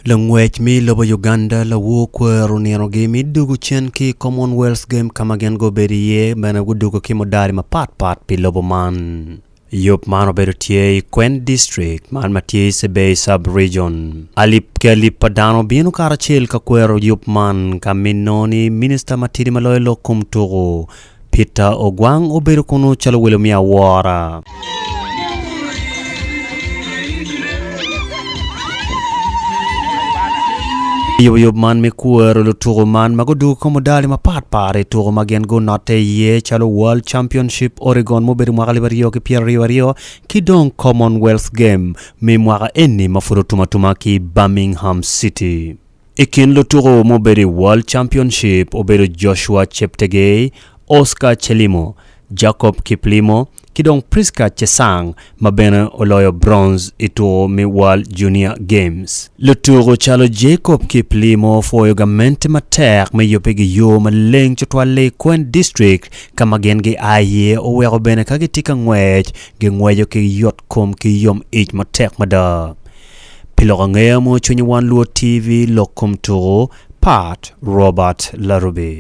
Langwec me lobo Uganda lawor kwero ninogi me dugo cen ki i Commonwealth Game ka ma gin gubedo iye bene gudugo ki mudali mapat pat pi lobo man. Yub man obedo tye i Kween District man ma tye i Sebei Sub-Region. Alip ki alip pa dano obino karacel ka kwero yub man ka mi nongo ni Minista matidi ma loyo lok kom tuku Peter Ogwang obedo kunu calo welo me awora. Yubo yub man me kwero lutuku man ma gudugo kom mudali mapat pat i tuku ma gin gunotte iye calo World Championship Oregon mubedo mwaka 2022 ki dong Commonwealth Game me mwaka eni ma pud otum atuma ki Birmingham City. I kin lutuku mubedo i World Championship obedo Joshua Cheptegei, Oscar Chelimo, Jacob Kiplimo ki dong Prisca Chesang ma bene oloyo bronze i tuku me World Junior Games. Lutuku calo Jacob Kiplimo opwoyo gamente matek me yubbe gi yo maleng tutwalle i Kween District ka ma gin gia iye oweko bene ka gitye ka ngwec gingweco ki yot kom ki yom ic matek mada. Pi lok angeya mo cwiny wan Luo TV lok kom tuku, Pat Robert Larubi.